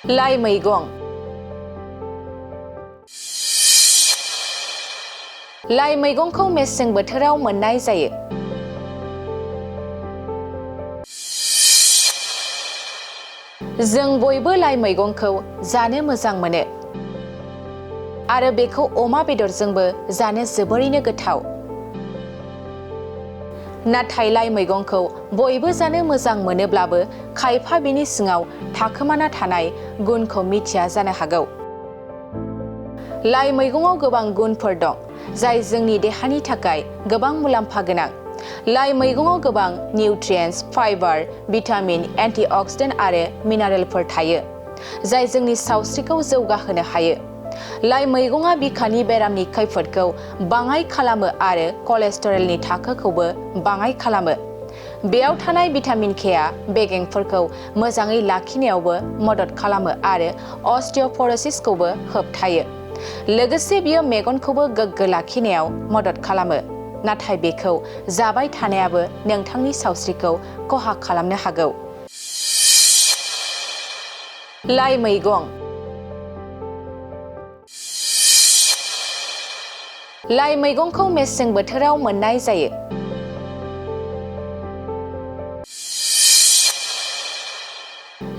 लाइ मैगं लाइ मैगंखौ मेसें बोथोराव मोननाय जायो। जों बयबो लाइ मैगंखौ जानो मोजां मोनो आरो बेखौ अमा बेदरजोंबो जानो जोबोरैनो गोथाव। नाथाय लाइ मैगंखौ बयबो जानो मोजां मोनोब्लाबो खायफा बिनि सिङाव थाखोमाना थानाय गुनखौ मिथिया जानो हागौ। लाइ मैगंआव गोबां गुनफोर दं जाय जोंनि देहानि थाखाय गोबां मुलाम्फा गोनां। लाइ मैगंआव गोबां निउट्रियेन्ट्स, फाइबार, भिटामिन, एन्टिअक्सिडेन्ट आरो मिनारेलफोर थायो जाय जोंनि सावस्रिखौ जौगाहोनो हायो। लाइ मैगंआ बिखानि बेरामनि खैफोदखौ बाङाइ खालामो आरो कलेस्टेरलनि थाखोखौबो बाङाइ खालामो। बेयाव थानाय भिटामिन केआ बेगेंफोरखौ मोजाङै लाखिनायावबो मदद खालामो आरो अस्टिय'प'रसिसखौबो होबथायो। लोगोसे बियो मेगनखौबो गोग्गो लाखिनायाव मदद खालामो। नाथाय बेखौ जाबाय थानायाबो नोंथांनि सावस्रिखौ खहा खालामनो हागौ। लाइ मैगं लाइ मैगंखौ मेसें बोथोराव मोननाय जायो।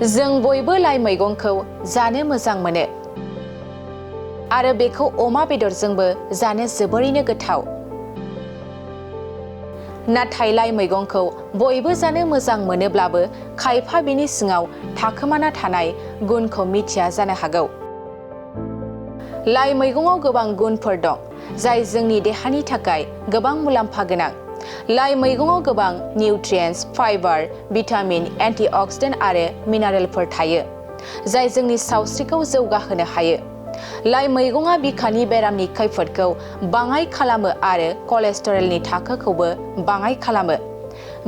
जों बयबो लाइ मैगंखौ जानो मोजां मोनो आरो बेखौ अमा बेदरजोंबो जानो जोबोरैनो गोथाव। नाथाय लाइ मैगंखौ बयबो जानो मोजां मोनोब्लाबो खायफा बिनि सिङाव थाखोमाना थानाय गुनखौ मिथिया जानो हागौ। लाइ मैगंआव गोबां गुनफोर दं जाय जोंनि देहानि थाखाय गोबां मुलाम्फा गोनां। लाइ मैगंआव गोबां निउट्रियेन्ट्स, फाइबार, भिटामिन, एन्टिअक्सिडेन्ट आरो मिनारेलफोर थायो जाय जोंनि सावस्रिखौ जौगाहोनो हायो। लाइ मैगंआ बिखानि बेरामनि खैफोदखौ बाङाइ खालामो आरो कलेस्टेरलनि थाखोखौबो बाङाइ खालामो।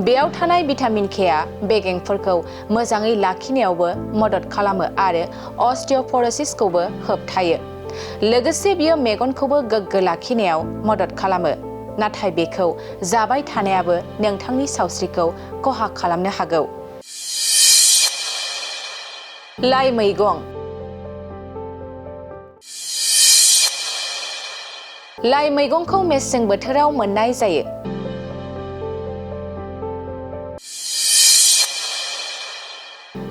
बेयाव थानाय भिटामिन केआ बेगेंफोरखौ मोजाङै लाखिनायावबो मदद खालामो आरो अस्टिय'प'रसिसखौबो होबथायो। लोगोसे बियो मेगनखौबो गोग्गो लाखिनायाव मदद खालामो। नाथाय बेखौ जाबाय थानायाबो नोंथांनि सावस्रिखौ खहा खालामनो हागौ। लाइ मैगं लाइ मैगंखौ मेसें बोथोराव मोननाय जायो।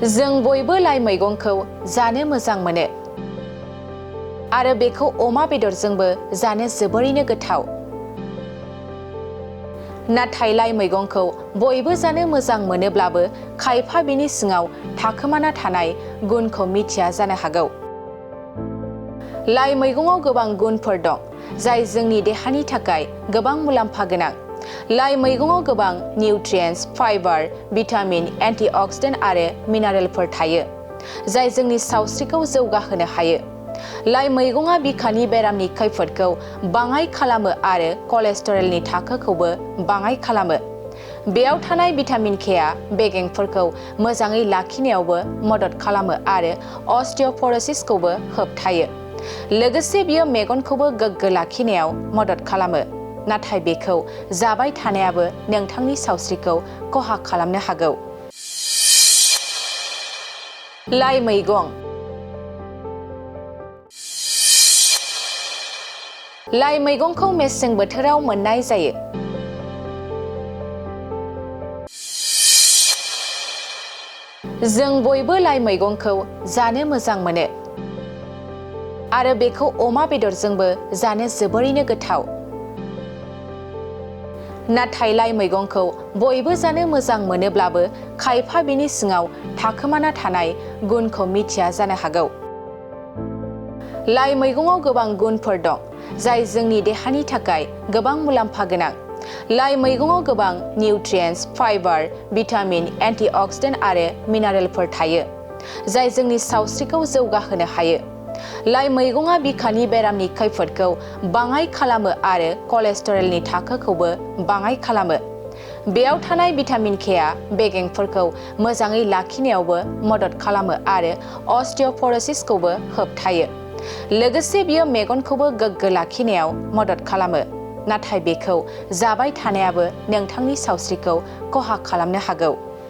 जों बयबो लाइ मैगंखौ जानो मोजां मोनो आरो बेखौ अमा बेदरजोंबो जानो जोबोरैनो गोथाव। नाथाय लाइ मैगंखौ बयबो जानो मोजां मोनोब्लाबो खायफा बिनि सिङाव थाखोमाना थानाय गुनखौ मिथिया जानो हागौ। लाइ मैगंआव गोबां गुनफोर दं जाय जोंनि देहानि थाखाय गोबां मुलाम्फा गोनां। लाइ मैगंआव गोबां निउट्रियेन्ट्स, फाइबार, भिटामिन, एन्टिअक्सिडेन्ट आरो मिनारेलफोर थायो जाय जोंनि सावस्रिखौ जौगाहोनो हायो। लाइ मैगंआ बिखानि बेरामनि खैफोदखौ बाङाइ खालामो आरो कलेस्टेरलनि थाखोखौबो बाङाइ खालामो। बेयाव थानाय भिटामिन केआ बेगेंफोरखौ मोजाङै लाखिनायावबो मदद खालामो आरो अस्टिय'प'रसिसखौबो होबथायो। लोगोसे बियो मेगनखौबो गोग्गो लाखिनायाव मदद खालामो। नाथाय बेखौ जाबाय थानायाबो नोंथांनि सावस्रिखौ खहा खालामनो हागौ। लाइ मैगं लाइ मैगंखौ मेसें बोथोराव मोननाय जायो। जों बयबो लाइ मैगंखौ जानो मोजां मोनो आरो बेखौ अमा बेदरजोंबो जानो जोबोरैनो गोथाव। नाथाय लाइ मैगंखौ बयबो जानो मोजां मोनोब्लाबो खायफा बिनि सिङाव थाखोमाना थानाय गुनखौ मिथिया जानो हागौ। लाइ मैगंआव गोबां गुनफोर दं जाय जोंनि देहानि थाखाय गोबां मुलाम्फा गोनां। लाइ मैगंआव गोबां निउट्रियेन्ट्स, फाइबार, भिटामिन, एन्टिअक्सिडेन्ट आरो मिनारेलफोर थायो जाय जोंनि सावस्रिखौ जौगाहोनो हायो। लाइ मैगंआ बिखानि बेरामनि खैफोदखौ बाङाइ खालामो आरो कलेस्टेरलनि थाखोखौबो बाङाइ खालामो। बेयाव थानाय भिटामिन केआ बेगेंफोरखौ मोजाङै लाखिनायावबो मदद खालामो आरो अस्टिय'प'रसिसखौबो होबथायो। लोगोसे बियो मेगनखौबो गोग्गो लाखिनायाव मदद खालामो। नाथाय बेखौ जाबाय थानायाबो नोंथांनि सावस्रिखौ खहा खालामनो हागौ।